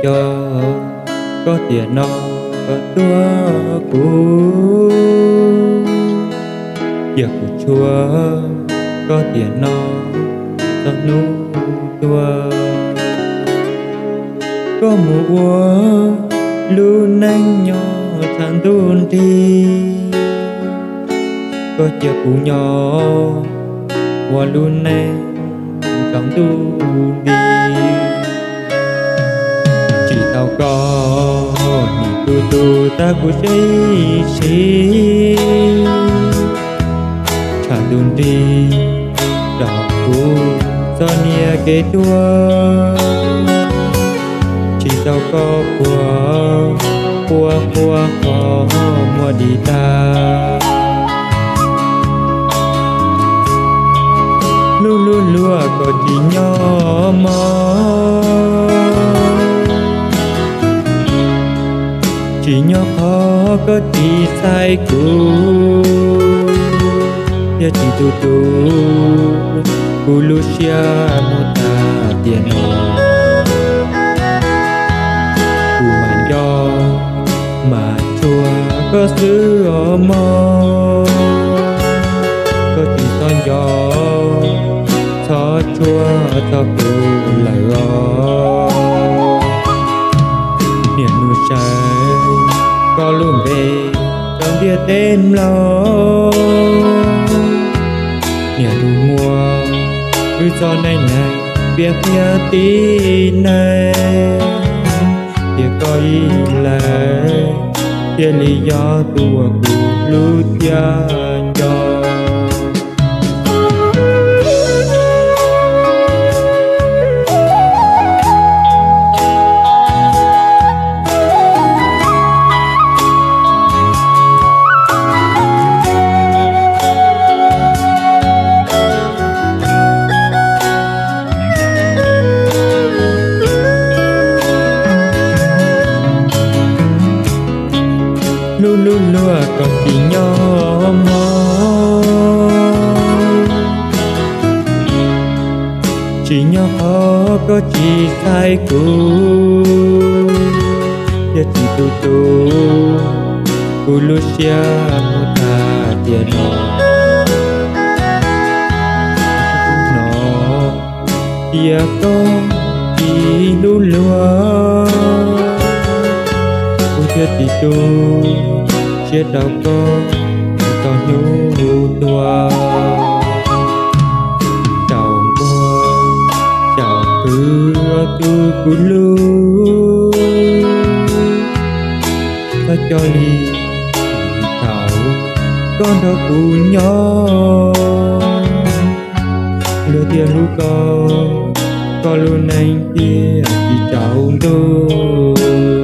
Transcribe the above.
yog koj tiam no koj tuag kuv, cia kuv tshuav koj tiam no txog hnub tuag. Koj mus ua lub neej nyob txog ntuj nrig, koj cia kuv nyob ua lub neej tsaus ntuj nti. Tsis tau koj nim tu tu tag kuv sib sib, tsham ntuj nrig rau kuv txoj niag kev tuag. Tsis tau koj puag, puag puag qhov muag dim tag. Hlub hlub hlub koj tsis nyob mog, tsis nyob qhov koj tsis xaiv kuv, thiab tsis tu tu kuv lub siab mus tag tiam no. Kuv mam nco mam tshuav koj xwb os mog, koj tsis txhob nco txhob tshuav txog kuv lawm os. Niaj hnub saib koj lub npe rau ntiaj teb mloog, niaj hnub muab wb txoj neej neeg piav qhia tib neeg, tias koj ib leeg thiaj li yog tus uas kuv hlub thiab nco. Hlub hlub hlub koj tsis nyob mog, tsis nyob qhov koj tsis xaiv kuv, thiab tsis tu tu kuv lub siab mus tag tiam no. No tias koj tsis hlub luag, kuv thiaj tsis tu siab rau koj txog hnub tuag. Tsaus ntuj, tsaus ntuj tus kuv hlub, koj cov li thaum koj nrog kuv nyob, luag thiaj hlub koj, koj lub neej thiaj tsis tsaus ntuj.